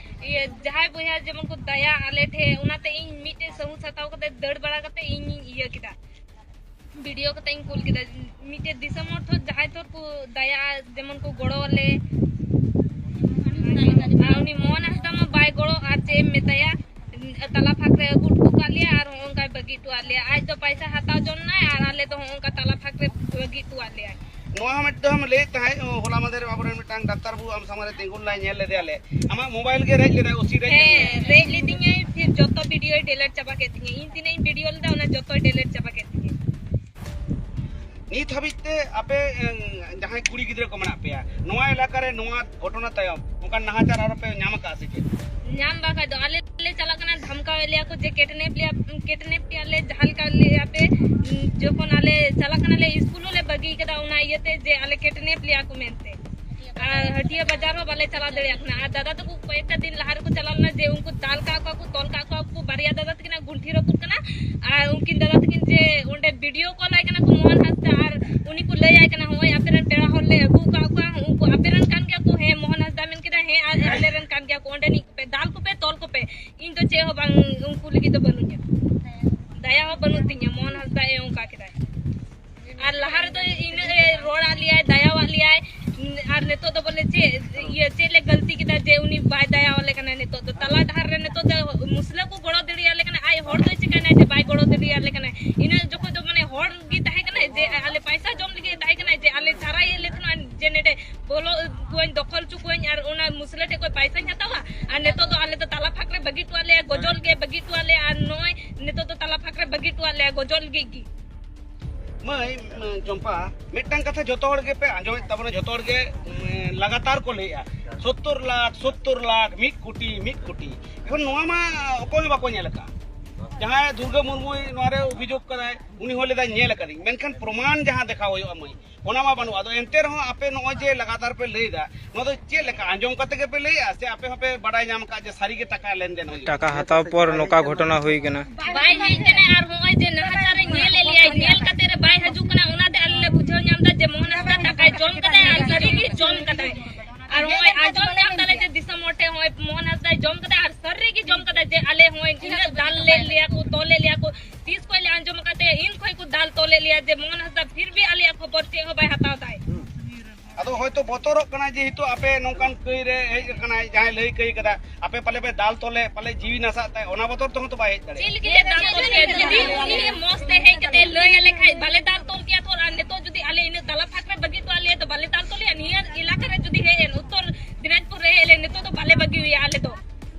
ᱤᱭᱟᱹ, ᱡᱟᱦᱟᱸᱭ ᱵᱚᱭᱦᱟ ᱡᱮᱢᱚᱱ ᱠᱚ ᱫᱟᱭᱟ ᱟᱞᱮ ᱴᱷᱮᱱ, ᱚᱱᱟᱛᱮ ᱤᱧ ᱢᱤᱫᱴᱮᱡ ᱥᱟᱹᱦᱩ ᱥᱟᱛᱟᱣ ᱠᱟᱛᱮ ᱫᱟᱹᱲ ᱵᱟᱲᱟ ᱠᱟᱛᱮ ᱤᱧᱤᱧ ᱤᱭᱟᱹ ᱠᱮᱫᱟ, ᱵᱷᱤᱰᱤᱭᱳ ᱠᱟᱛᱮ ᱤᱧ ᱠᱩᱞ ᱠᱮᱫᱟ᱾ ᱢᱤᱫᱴᱮᱡ ᱫᱤᱥᱚᱢ ᱦᱚᱲ ᱛᱷᱚᱨ ᱡᱟᱦᱟᱸᱭ ᱛᱷᱚᱨ ᱠᱚ ᱫᱟᱭᱟ, ᱡᱮᱢᱚᱱ ᱠᱚ ᱜᱚᱲᱚ ᱟᱞᱮ᱾ ᱟᱨ ᱩᱱᱤ ᱢᱳᱦᱚᱱ ᱦᱟᱸᱥᱫᱟ ᱢᱟ ᱵᱟᱭ ᱜᱚᱲᱚ, ᱟᱨ ᱪᱮᱫ ᱮᱢ ᱢᱮᱛᱟᱭᱟ? ᱛᱟᱞᱟ ᱯᱷᱟᱸᱠ ᱨᱮ ᱟᱹᱜᱩ ᱦᱚᱴᱚ ᱠᱟᱜ ᱞᱮᱭᱟ ᱟᱨ ᱦᱚᱸᱜᱼᱚ ᱱᱚᱝᱠᱟᱭ ᱵᱟᱹᱜᱤ ᱦᱚᱴᱚᱣᱟᱜ ᱞᱮᱭᱟ᱾ ᱟᱡ ᱫᱚ ᱯᱟᱭᱥᱟ ᱦᱟᱛᱟᱣ ᱡᱚᱝ ᱱᱟᱭ ᱟᱨ ᱟᱞᱮ ᱫᱚ ᱦᱚᱸᱜᱼᱚ ᱱᱚᱝᱠᱟ ᱛᱟᱞᱟ ᱯᱷᱟᱸᱠ ᱨᱮ ᱵᱟᱹᱜᱤ ᱦᱚᱴᱚᱣᱟᱜ ᱞᱮᱭᱟᱭ᱾ ᱱᱚᱣᱟ ᱦᱚᱸ ᱢᱤᱫᱴᱟᱝ ᱞᱟᱹᱭᱮᱫ ᱛᱟᱦᱮᱸᱫ, ᱦᱚᱞᱟ ᱢᱟᱫᱷᱮᱨ ᱟᱵᱚᱨᱮᱱ ᱢᱤᱫᱴᱟᱝ ᱰᱟᱠᱛᱟᱨ ᱵᱟᱹᱵᱩ ᱟᱢ ᱥᱟᱢᱟᱝ ᱨᱮ ᱛᱤᱸᱜᱩ ᱞᱮᱱᱟᱭ, ᱧᱮᱞ ᱞᱮᱫᱮᱭᱟᱞᱮ, ᱟᱢᱟᱜ ᱢᱳᱵᱟᱭᱤᱞ ᱜᱮ ᱨᱮᱡ ᱞᱮᱫᱟᱭ, ᱳᱥᱤ ᱨᱮᱡ ᱦᱮᱸ, ᱞᱮᱫᱮᱭᱟ᱾ ᱨᱮᱡ ᱞᱤᱫᱤᱧᱟᱭ, ᱯᱷᱤᱨ ᱡᱚᱛᱚ ᱵᱷᱤᱰᱤᱭᱳᱭ ᱰᱤᱞᱮᱴ ᱪᱟᱵᱟ ᱠᱮᱫ ᱛᱤᱧᱟᱹ᱾ ᱤᱧ ᱛᱤᱱᱟᱹᱜ ᱤᱧ ᱵᱷᱤᱰᱤᱭᱳ ᱞᱮᱫᱟ, ᱚᱱᱟ ᱡᱚᱛᱚᱭ ᱰᱤᱞᱮᱴ ᱪᱟᱵᱟ ᱠᱮᱫ ᱛᱤᱧᱟᱹ᱾ ᱱᱤᱛ ᱦᱟᱹᱵᱤᱡ ᱛᱮ ᱟᱯᱮ, ᱮᱸ, ᱡᱟᱦᱟᱸᱭ ᱠᱩᱲᱤ ᱜᱤᱫᱽᱨᱟᱹ ᱠᱚ ᱢᱮᱱᱟᱜ ᱯᱮᱭᱟ, ᱱᱚᱣᱟ ᱮᱞᱟᱠᱟ ᱨᱮ ᱱᱚᱣᱟ ᱜᱷᱚᱴᱚᱱᱟ ᱛᱟᱭᱚᱢ ᱚᱱᱠᱟᱱ ᱱᱟᱦᱟᱪᱟᱨ ᱟᱨᱚ ᱯᱮ ᱧᱟᱢ ᱟᱠᱟᱫᱼᱟ ᱥᱮ ᱪᱮᱫ? ᱧᱟᱢ ᱵᱟᱠᱷᱟᱡ ᱫᱚ ᱟᱞᱮ ᱞᱮ ᱪᱟᱞᱟᱜ ᱠᱟᱱᱟ, ᱫᱷᱟᱢᱠᱟᱣᱮᱫ ᱞᱮᱭᱟ ᱠᱚ ᱡᱮ ᱠᱮᱴᱱᱮᱯ ᱞᱮᱭᱟ, ᱠᱮᱴᱱᱮᱯ ᱯᱮᱭᱟ ᱞᱮ, ᱡᱟᱦᱟᱸ ᱞᱮᱠᱟ ᱞᱮᱭᱟ ᱯᱮ᱾ ᱡᱚᱠᱷᱚᱱ ᱟᱞᱮ ᱪᱟᱞᱟᱜ ᱠᱟᱱᱟᱞᱮ ᱥᱠᱩᱞ ᱦᱚᱸᱞᱮ ᱵᱟᱹᱜᱤ ᱠᱟᱫᱟ ᱚᱱᱟ ᱤᱭᱟᱹᱛᱮ ᱡᱮ ᱟᱞᱮ ᱠᱮᱴᱱᱮᱯ ᱞᱮᱭᱟ ᱠᱚ ᱢᱮᱱᱛᱮ᱾ ᱟᱨ ᱦᱟᱹᱴᱤᱭᱟᱹ ᱵᱟᱡᱟᱨ ᱦᱚᱸ ᱵᱟᱞᱮ ᱪᱟᱞᱟᱣ ᱫᱟᱲᱮᱭᱟᱜ ᱠᱟᱱᱟ᱾ ᱟᱨ ᱫᱟᱫᱟ ᱛᱟᱠᱚ ᱠᱚᱭᱮᱠᱴᱟ ᱫᱤᱱ ᱞᱟᱦᱟ ᱨᱮᱠᱚ ᱪᱟᱞᱟᱣ ᱞᱮᱱᱟ ᱡᱮ ᱩᱱᱠᱩ ᱫᱟᱞ ᱠᱟᱜ ᱠᱚᱣᱟ ᱠᱚ, ᱛᱚᱞ ᱠᱟᱜ ᱠᱚᱣᱟ ᱠᱚ, ᱵᱟᱨᱭᱟ ᱫᱟᱫᱟ ᱛᱟᱹᱠᱤᱱᱟᱜ ᱜᱩᱱᱴᱷᱤ ᱨᱟᱹᱯᱩᱫ ᱠᱟᱱᱟ᱾ ᱟᱨ ᱩᱱᱠᱤᱱ ᱫᱟᱫᱟ ᱛᱟᱹᱠᱤᱱ ᱡᱮ ᱚᱸᱰᱮ ᱵᱷᱤᱰᱤᱭᱳ ᱠᱚᱞ ᱟᱭ ᱠᱟᱱᱟ ᱠᱚ ᱢᱳᱦᱚᱱ ᱦᱟᱸᱥᱫᱟ, ᱟᱨ ᱩᱱᱤ ᱠᱚ ᱞᱟᱹᱭ ᱟᱭ ᱠᱟᱱᱟ, "ᱦᱚᱸᱜᱼᱚᱭ ᱟᱯᱮ ᱨᱮᱱ ᱯᱮᱲᱟ ᱦᱚᱲ ᱞᱮ ᱟᱹᱜᱩ ᱟᱠᱟᱫ ᱠᱚᱣᱟ, ᱩᱱᱠᱩ ᱟᱯᱮ ᱨᱮᱱ ᱠᱟᱱ ᱜᱮᱭᱟ ᱠᱚ?" "ᱦᱮᱸ", ᱢᱳᱦᱚᱱ ᱦᱟᱸᱥᱫᱟ ᱢᱮᱱ ᱠᱮᱫᱟ, "ᱦᱮᱸ, ᱟᱨ ᱟᱞᱮ ᱨᱮᱱ ᱠᱟᱱ ᱜᱮᱭᱟ ᱠᱚ, ᱚᱸᱰᱮ ᱱᱤᱡ ᱠᱚᱯᱮ, ᱫᱟᱞ ᱠᱚᱯᱮ, ᱛᱚᱞ ᱠᱚᱯᱮ, ᱤᱧ ᱫᱚ ᱪᱮᱫ ᱦᱚᱸ ᱵᱟᱝ, ᱩᱱᱠᱩ ᱞᱟᱹᱜᱤᱫ ᱫᱚ ᱵᱟᱹᱱᱩᱧᱟ, ᱫᱟᱭᱟ ᱦᱚᱸ ᱵᱟᱹᱱᱩᱜ ᱛᱤᱧᱟ", ᱢᱳᱦᱚᱱ ᱦᱟᱸᱥᱫᱟ ᱮ ᱚᱱᱠᱟ ᱠᱮᱫᱟᱭ᱾ ᱟᱨ ᱞᱟᱦᱟ ᱨᱮᱫᱚ ᱤᱱᱟᱹᱜ ᱮ ᱨᱚᱲ ᱟᱫ ᱞᱮᱭᱟᱭ, ᱫᱟᱭᱟ ᱟᱫ ᱞᱮᱭᱟᱭ, ᱟᱨ ᱱᱤᱛᱚᱜ ᱫᱚ ᱵᱚᱞᱮ ᱪᱮᱫ ᱤᱭᱟᱹ, ᱪᱮᱫ ᱞᱮ ᱜᱟᱹᱞᱛᱤ ᱠᱮᱫᱟ ᱡᱮ ᱩᱱᱤ ᱵᱟᱭ ᱫᱟᱭᱟ ᱟᱞᱮ ᱠᱟᱱᱟ? ᱱᱤᱛᱚᱜ ᱫᱚ ᱛᱟᱞᱟ ᱰᱟᱦᱟᱨ ᱨᱮ ᱱᱤᱛᱚᱜ ᱫᱚ ᱢᱩᱥᱞᱟᱹ ᱠᱚ ᱜᱚᱲᱚ ᱫᱟᱲᱮᱭᱟᱞᱮ ᱠᱟᱱᱟ, ᱟᱡ ᱦᱚᱲ ᱫᱚᱭ ᱪᱤᱠᱟᱹᱭᱱᱟ ᱡᱮ ᱵᱟᱭ ᱜᱚᱲᱚ ᱫᱟᱲᱮᱭᱟᱞᱮ ᱠᱟᱱᱟ? ᱵᱟᱹᱜᱤ ᱦᱚᱴᱚᱣᱟᱜ ᱞᱮᱭᱟ ᱟᱨ ᱱᱚᱜᱼᱚᱭ ᱱᱤᱛᱚᱜ ᱫᱚ ᱛᱟᱞᱟ ᱯᱷᱟᱸᱠ ᱨᱮ ᱵᱟᱹᱜᱤ ᱦᱚᱴᱚᱣᱟᱜ ᱞᱮᱭᱟ ᱜᱚᱡᱚᱜ ᱞᱟᱹᱜᱤᱫ ᱜᱮ᱾ ᱢᱟᱹᱭ, ᱢᱟᱹᱭ ᱪᱚᱢᱯᱟ, ᱢᱤᱫᱴᱟᱝ ᱠᱟᱛᱷᱟ ᱡᱚᱛᱚ ᱦᱚᱲ ᱜᱮᱯᱮ ᱟᱸᱡᱚᱢᱮᱫ ᱛᱟᱵᱚᱱᱟ, ᱡᱚᱛᱚ ᱦᱚᱲ ᱜᱮ, ᱩᱸ, ᱞᱟᱜᱟᱛᱟᱨ ᱠᱚ ᱞᱟᱹᱭᱮᱜᱼᱟ, "ᱥᱚᱛᱛᱚᱨ ᱞᱟᱠᱷ, ᱥᱚᱛᱛᱚᱨ ᱞᱟᱠᱷ, ᱢᱤᱫ ᱠᱳᱴᱤ, ᱢᱤᱫ ᱠᱳᱴᱤ᱾" ᱮᱠᱷᱚᱱ ᱱᱚᱣᱟ ᱢᱟ ᱚᱠᱚᱭ ᱦᱚᱸ ᱵᱟᱠᱚ ᱧᱮᱞ ᱟᱠᱟᱫ᱾ ᱡᱟᱦᱟᱸᱭ ᱫᱩᱨᱜᱟᱹ ᱢᱩᱨᱢᱩᱭ ᱱᱚᱣᱟ ᱨᱮ ᱚᱵᱷᱤᱡᱳᱜᱽ ᱠᱟᱫᱟᱭ, ᱩᱱᱤ ᱦᱚᱸ ᱞᱟᱹᱭᱫᱟᱭ, "ᱧᱮᱞ ᱟᱠᱟᱫᱤᱧ", ᱢᱮᱱᱠᱷᱟᱱ ᱯᱨᱚᱢᱟᱱ ᱡᱟᱦᱟᱸ ᱫᱮᱠᱷᱟᱣ ᱦᱩᱭᱩᱜᱼᱟ ᱢᱟᱹᱭ, ᱚᱱᱟ ᱢᱟ ᱵᱟᱹᱱᱩᱜᱼᱟ᱾ ᱟᱫᱚ ᱮᱱᱛᱮ ᱨᱮᱦᱚᱸ ᱟᱯᱮ ᱱᱚᱜᱼᱚᱭ ᱡᱮ ᱞᱟᱜᱟᱛᱟᱨ ᱯᱮ ᱞᱟᱹᱭᱫᱟ, ᱱᱚᱣᱟ ᱫᱚ ᱪᱮᱫ ᱞᱮᱠᱟ ᱟᱸᱡᱚᱢ ᱠᱟᱛᱮ ᱜᱮᱯᱮ ᱞᱟᱹᱭᱮᱜᱼᱟ ᱥᱮ ᱟᱯᱮ ᱦᱚᱸᱯᱮ ᱵᱟᱰᱟᱭ ᱧᱟᱢ ᱟᱠᱟᱫ ᱡᱮ ᱥᱟᱹᱨᱤ ᱜᱮ ᱴᱟᱠᱟ ᱞᱮᱱᱫᱮᱱ ᱦᱩᱭᱩᱜᱼᱟ? ᱴᱟᱠᱟ ᱦᱟᱛᱟᱣ ᱯᱚᱨ ᱱᱚᱝᱠᱟ ᱜᱷᱚᱴᱚᱱᱟ ᱦᱩᱭ ᱠᱟᱱᱟ᱾ ᱵᱟᱭ ᱦᱮᱡ ᱠᱟᱱᱟ ᱟᱨ ᱱᱚᱜᱼᱚᱭ ᱡᱮ ᱱᱟᱦᱟᱪᱟᱨ ᱮ ᱧᱮᱞ ᱮᱫ ᱞᱮᱭᱟ, ᱧᱮᱞ ᱠᱟᱛᱮ ᱨᱮ ᱵᱟᱭ ᱦᱤᱡᱩᱜ ᱠᱟᱱᱟ, ᱚᱱᱟᱛᱮ ᱟᱞᱮ ᱞᱮ ᱵᱩᱡᱷᱟᱹᱣ ᱧᱟᱢ ᱮᱫᱟ ᱡᱮ ᱢᱳᱦᱚᱱ ᱦᱟᱸᱥᱫᱟ ᱴᱟᱠᱟᱭ ᱡᱚᱢ ᱠᱟᱫᱟᱭ ᱟᱨ ᱥᱟᱹᱨᱤ ᱜᱮ ᱡᱚᱢ ᱠᱟᱫᱟᱭ᱾ ᱟᱨ ᱱᱚᱜᱼᱚᱭ ᱟᱸᱡᱚᱢ ᱧᱟᱢ ᱫᱟᱞᱮ ᱡᱮ ᱫᱤᱥᱚᱢ ᱦᱚᱲ ᱴᱷᱮᱱ ᱱᱚᱜᱼᱚᱭ ᱢᱳᱦᱚᱱ ᱦᱟᱸᱥᱫᱟᱭ ᱡᱚᱢ ᱠᱟᱫᱟᱭ ᱟᱨ ᱥᱟᱹᱨᱤ ᱜᱮ ᱡᱚᱢ ᱠᱟᱫᱟᱭ ᱡᱮ ᱟᱞᱮ ᱱᱚᱜᱼᱚᱭ ᱛᱤᱱᱟᱹᱜ ᱫᱟᱞ ᱞᱮᱫ ᱞᱮᱭᱟ ᱠᱚ, ᱛᱚᱞ ᱞᱮᱫ ᱞᱮᱭᱟ ᱠᱚ, ᱛᱤᱥ ᱠᱷᱚᱱ ᱞᱮ ᱟᱸᱡᱚᱢ ᱟᱠᱟᱫ ᱛᱮ ᱤᱱ ᱠᱷᱚᱱ ᱠᱚ ᱫᱟᱞ ᱛᱚᱞᱮᱫ ᱞᱮᱭᱟ ᱡᱮ ᱢᱳᱦᱚᱱ ᱦᱟᱸᱥᱫᱟ ᱯᱷᱤᱨ ᱵᱷᱤ ᱟᱞᱮᱭᱟᱜ ᱠᱷᱚᱵᱚᱨ ᱪᱮᱫ ᱦᱚᱸ ᱵᱟᱭ ᱦᱟᱛᱟᱣ ᱫᱟᱭ᱾ ᱟᱫᱚ ᱦᱚᱭᱛᱚ ᱵᱚᱛᱚᱨᱚᱜ ᱠᱟᱱᱟᱭ, ᱡᱮᱦᱮᱛᱩ ᱟᱯᱮ ᱱᱚᱝᱠᱟᱱ ᱠᱟᱹᱭ ᱨᱮ ᱦᱮᱡ ᱟᱠᱟᱱᱟᱭ, ᱡᱟᱦᱟᱸᱭ ᱞᱟᱹᱭ ᱠᱟᱹᱭ ᱠᱟᱫᱟ, ᱟᱯᱮ ᱯᱟᱞᱮ ᱯᱮ ᱫᱟᱞ ᱛᱚᱞᱮ, ᱯᱟᱞᱮ ᱡᱤᱣᱤ ᱱᱟᱥᱟᱜ ᱛᱟᱭ, ᱚᱱᱟ ᱵᱚᱛᱚᱨ ᱛᱮᱦᱚᱸ ᱛᱚ ᱵᱟᱭ ᱦᱮᱡ ᱫᱟᱲᱮᱭᱟᱜᱼᱟ᱾ ᱪᱮᱫ ᱞᱟᱹᱜᱤᱫ ᱞᱮ ᱫᱟᱞ ᱛᱚᱞ ᱠᱮᱭᱟ? ᱡᱩᱫᱤ ᱩᱱᱤ ᱢᱚᱸᱡᱽ ᱛᱮ ᱦᱮᱡ ᱠᱟᱛᱮ ᱞᱟᱹᱭ ᱟᱞᱮ ᱠᱷᱟᱡ ᱵᱟᱞᱮ ᱫᱟᱞ ᱛᱚᱞ ᱠᱮᱭᱟ ᱛᱚ, ᱟᱨ ᱱᱤᱛᱚᱜ ᱡᱩᱫᱤ ᱟᱞᱮ ᱤᱱᱟᱹ ᱛᱟᱞᱟ ᱯᱷᱟᱸᱠ ᱨᱮ ᱵᱟᱹᱜᱤ ᱦᱚᱴᱚ ᱟᱞᱮᱭᱟ ᱛᱚ ᱵᱟᱞᱮ ᱫᱟᱞ ᱛᱚᱞᱮᱭᱟ᱾ ᱱᱤᱭᱟᱹ ᱮᱞᱟᱠᱟ ᱨᱮ ᱡᱩᱫᱤ ᱦᱮᱡ ᱮᱱ, ᱩᱛᱛᱚᱨ ᱫᱤᱱᱟᱡᱽᱯᱩᱨ ᱨᱮ ᱦᱮᱡ ᱞᱮᱱ, ᱱᱤᱛᱚᱜ ᱫᱚ ᱵᱟᱞᱮ ᱵᱟᱹᱜᱤ ᱦᱩᱭᱟ ᱟᱞᱮ ᱫᱚ᱾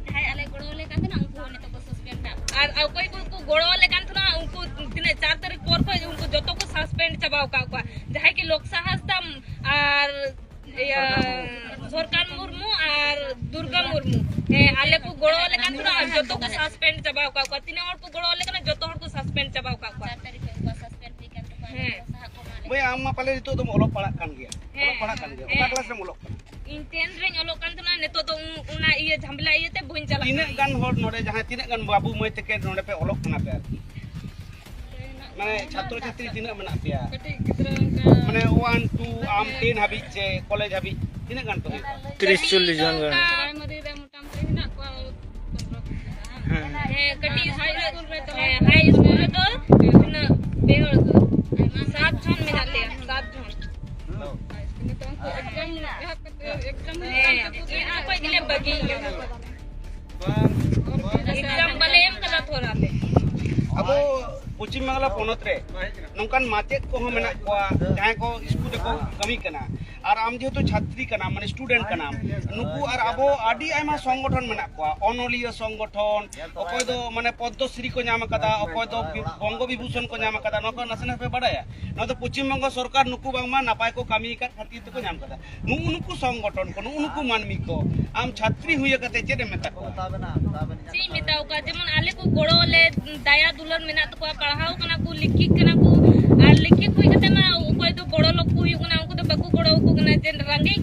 ᱡᱟᱦᱟᱸᱭ ᱟᱞᱮ ᱜᱚᱲᱚ ᱟᱞᱮ ᱠᱟᱱ ᱛᱟᱦᱮᱱᱟ, ᱩᱱᱠᱩ ᱦᱚᱸ ᱱᱤᱛᱚᱜ ᱠᱚ suspend ᱠᱟᱜ ᱠᱚᱣᱟ᱾ ᱟᱨ ᱚᱠᱚᱭ ᱠᱚ ᱠᱚ ᱜᱚᱲᱚ ᱟᱞᱮ ᱠᱟᱱ ᱛᱟᱦᱮᱱᱟ, ᱩᱱᱠᱩ ᱛᱤᱱᱟᱹᱜ ᱪᱟᱨ ᱛᱟᱹᱨᱤᱠᱷ ᱯᱚᱨ ᱠᱷᱚᱱ ᱩᱱᱠᱩ ᱡᱚᱛᱚ ᱠᱚ suspend ᱪᱟᱵᱟ ᱟᱠᱟᱫ ᱠᱚᱣᱟ᱾ ᱡᱟᱦᱟᱸᱭ ᱠᱤ ᱞᱳᱠᱥᱟ ᱦᱟᱸᱥᱫᱟ ᱟᱨ ᱤᱭᱟᱹ ᱥᱚᱨᱠᱟᱨ ᱢᱩᱨᱢᱩ ᱟᱨ ᱫᱩᱨᱜᱟ ᱢᱩᱨᱢᱩ, ᱦᱮᱸ, ᱟᱞᱮ ᱠᱚ ᱜᱚᱲᱚ ᱟᱞᱮ ᱠᱟᱱ ᱛᱟᱦᱮᱱᱟ ᱟᱨ ᱡᱚᱛᱚ ᱠᱚ suspend ᱪᱟᱵᱟ ᱟᱠᱟᱫ ᱠᱚᱣᱟ᱾ ᱛᱤᱱᱟᱹᱜ ᱦᱚᱲ ᱠᱚ ᱜᱚᱲᱚ ᱟᱞᱮ ᱠᱟᱱᱟ, ᱡᱚᱛᱚ ᱦᱚᱲ ᱠᱚ suspend ᱪᱟᱵᱟ ᱟᱠᱟᱫ ᱠᱚᱣᱟ᱾ ᱪᱟᱨ ᱛᱟᱹᱨᱤᱠᱷ ᱠᱷᱚᱱ ᱠᱚ suspend ᱦᱩᱭ ᱠᱟᱱ ᱛᱟᱠᱚᱣᱟ, ᱦᱮᱸ᱾ ᱟᱞᱮ ᱠᱚ ᱥᱟᱦᱟ ᱠᱚ ᱮᱢᱟ ᱞᱮ ᱵᱚᱭᱦᱟ, ᱠᱟᱱᱟ᱾ ᱟᱢ ᱢᱟ ᱯᱟᱞᱮ ᱱᱤᱛᱚᱜ ᱫᱚᱢ ᱚᱞᱚᱜ ᱯᱟᱲᱦᱟᱜ ᱠᱟᱱ ᱜᱮᱭᱟ? ᱦᱮᱸ, ᱚᱞᱚᱜ ᱯᱟᱲᱦᱟᱜ ᱠᱟᱱ ᱜᱮᱭᱟ᱾ ᱚᱠᱟ ᱦᱮᱸ᱾ Class ᱨᱮᱢ ᱚᱞᱚᱜ ᱠᱟᱱᱟ? ᱤᱧ ten ᱨᱮᱧ ᱚᱞᱚᱜ ᱠᱟᱱ ᱛᱟᱦᱮᱱᱟ, ᱱᱤᱛᱚᱜ ᱫᱚ ᱩ-, ᱚᱱᱟ ᱤᱭᱟᱹ ᱡᱷᱟᱢᱮᱞᱟ ᱤᱭᱟᱹᱛᱮ ᱵᱟᱹᱧ ᱪᱟᱞᱟᱜ ᱠᱟᱱᱟ᱾ ᱛᱤᱱᱟᱹᱜ ᱜᱟᱱ ᱦᱚᱲ ᱱᱚᱰᱮ, ᱡᱟᱦᱟᱸᱭ ᱛᱤᱱᱟᱹᱜ ᱜᱟᱱ ᱵᱟᱹᱵᱩ ᱢᱟᱹᱭ ᱛᱟᱠᱚ ᱱᱚᱰᱮ ᱯᱮ ᱚᱞᱚᱜ ᱠᱟᱱᱟ ᱯᱮ ᱟᱨᱠᱤ? ᱢᱟᱱᱮ ᱪᱷᱟᱛᱨᱚ ᱪᱷᱟᱛᱨᱤ ᱛᱤᱱᱟᱹᱜ ᱢᱮᱱᱟᱜ ᱯᱮᱭᱟ? ᱠᱟᱹᱴᱤᱡ ᱜᱤᱫᱽᱨᱟᱹ ᱚᱱᱠᱟ ᱢᱟᱱᱮ one, two, ᱟᱢ ten ᱦᱟᱹᱵᱤᱡ ᱥᱮ ᱠᱚᱞᱮᱡᱽ ᱦᱟᱹᱵᱤᱡ ᱛᱤᱱᱟᱹᱜ ᱜᱟᱱ ᱯᱮ ᱦᱩᱭᱩᱜᱼᱟ? ᱛᱤᱨᱤᱥ ᱪᱚᱞᱞᱤᱥ ᱡᱚᱱ ᱜᱟᱱ᱾ ᱯᱨᱟᱭᱢᱟᱨᱤ ᱨᱮ ᱢᱚᱴᱟᱢᱩᱴᱤ ᱦᱮᱱᱟᱜ ᱠᱚᱣᱟ ᱯᱚᱱᱨᱚ ᱵᱚᱪᱷᱚᱨ ᱜᱟᱱ᱾ ᱦᱮᱸ᱾ ᱦᱮᱸ, ᱠᱟᱹᱴᱤᱡ ᱦᱟᱭ ᱥᱠᱩᱞ ᱨᱮᱫᱚ, ᱦᱮᱸ, ᱦᱟᱭ ᱥᱠᱩᱞ ᱨᱮᱫᱚ ᱛᱤᱱᱟᱹᱜ ᱯᱮ ᱦᱚᱲ ᱫᱚ? ᱥᱟᱛ ᱡᱚᱱ ᱢᱮᱱᱟᱜ ᱞᱮᱭᱟ, ᱥᱟᱛ ᱡᱚᱱ᱾ ᱱᱤᱛᱚᱜ ᱩᱱᱠᱩ exam ᱮᱦᱚᱵ ᱠᱟᱛᱮ exam ᱦᱮᱸ, ᱦᱩᱭᱩᱜ ᱠᱟᱱ ᱛᱟᱠᱚ ᱤᱱᱟᱹ ᱠᱷᱚᱡ ᱜᱮᱞᱮ ᱵᱟᱹᱜᱤ ᱠᱟᱫᱟ᱾ Exam ᱵᱟᱞᱮ ᱮᱢ ᱠᱟᱫᱟ ᱛᱷᱚᱨ ᱟᱞᱮ᱾ ᱟᱵᱚ ᱯᱚᱪᱷᱤᱢ ᱵᱟᱝᱞᱟ ᱯᱚᱱᱚᱛ ᱨᱮ ᱱᱚᱝᱠᱟᱱ ᱢᱟᱪᱮᱫ ᱠᱚᱦᱚᱸ ᱢᱮᱱᱟᱜ ᱠᱚᱣᱟ, ᱡᱟᱦᱟᱸᱭ ᱠᱚ ᱥᱠᱩᱞ ᱨᱮᱠᱚ ᱠᱟᱹᱢᱤ ᱠᱟᱱᱟ, ᱟᱨ ᱟᱢ ᱡᱮᱦᱮᱛᱩ ᱪᱷᱟᱛᱨᱤ ᱠᱟᱱᱟᱢ, ᱢᱟᱱᱮ ᱥᱴᱩᱰᱮᱱᱴ ᱠᱟᱱᱟᱢ, ᱱᱩᱠᱩ ᱟᱨ ᱟᱵᱚ ᱟᱹᱰᱤ ᱟᱭᱢᱟ ᱥᱚᱝᱜᱚᱴᱷᱚᱱ ᱢᱮᱱᱟᱜ ᱠᱚᱣᱟ, ᱚᱱᱚᱞᱤᱭᱟᱹ ᱥᱚᱝᱜᱚᱴᱷᱚᱱ, ᱚᱠᱚᱭ ᱫᱚ ᱢᱟᱱᱮ ᱯᱚᱫᱽᱢᱚᱥᱨᱤ ᱠᱚ ᱧᱟᱢ ᱟᱠᱟᱫᱟ, ᱚᱠᱚᱭ ᱫᱚ ᱵᱤ- ᱵᱚᱝᱜᱚ ᱵᱤᱵᱷᱩᱥᱚᱱ ᱠᱚ ᱧᱟᱢ ᱟᱠᱟᱫᱟ, ᱱᱚᱣᱟ ᱠᱚ ᱱᱟᱥᱮ ᱱᱟᱥᱮ ᱯᱮ ᱵᱟᱲᱟᱭᱟ? ᱱᱚᱣᱟ ᱫᱚ ᱯᱚᱪᱷᱤᱢ ᱵᱚᱝᱜᱚ ᱥᱚᱨᱠᱟᱨ ᱱᱩᱠᱩ ᱵᱟᱝᱢᱟ ᱱᱟᱯᱟᱭ ᱠᱚ ᱠᱟᱹᱢᱤ ᱟᱠᱟᱫ ᱠᱷᱟᱹᱛᱤᱨ ᱛᱮᱠᱚ ᱧᱟᱢ ᱟᱠᱟᱫᱟ᱾ ᱱᱩᱜᱼᱩ ᱱᱩᱠᱩ ᱥᱚᱝᱜᱚᱴᱷᱚᱱ ᱠᱚ, ᱱᱩᱜᱼᱩ ᱱᱩᱠᱩ ᱢᱟᱹᱱᱢᱤ ᱠᱚ ᱟᱢ ᱪᱷᱟᱛᱨᱤ ᱦᱩᱭ ᱠᱟᱛᱮ ᱪᱮᱫ ᱮᱢ ᱢᱮᱛᱟ ᱠᱚᱣᱟ? ᱪᱮᱫ ᱤᱧ ᱢᱮᱛᱟ ᱠᱚᱣᱟ, ᱡᱮᱢᱚᱱ ᱟᱞᱮ ᱠᱚ ᱜᱚᱲᱚ ᱞᱮ, ᱫᱟᱭᱟ ᱫᱩᱞᱟᱹᱲ ᱢᱮᱱᱟᱜ ᱛᱟᱠᱚᱣᱟ, ᱯᱟᱲᱦᱟᱣ ᱠᱟᱱᱟ ᱠᱚ, ᱞᱤᱠᱷᱤᱠ ᱠᱟᱱᱟ ᱠᱚ, ᱟᱨ ᱞᱤᱠᱷᱤᱠ ᱦᱩᱭ ᱠᱟᱛᱮ ᱢᱟ ᱚᱠᱚᱭ ᱫᱚ ᱜᱚᱲᱚ ᱞᱚᱠ ᱠᱚ ᱦᱩᱭᱩᱜ ᱠᱟᱱᱟ, ᱩᱱᱠᱩ ᱫᱚ ᱵᱟᱠᱚ ᱜᱚᱲᱚ ᱟᱠᱚ ᱠᱟᱱᱟ᱾ ᱡᱮ ᱨᱮᱸᱜᱮᱡ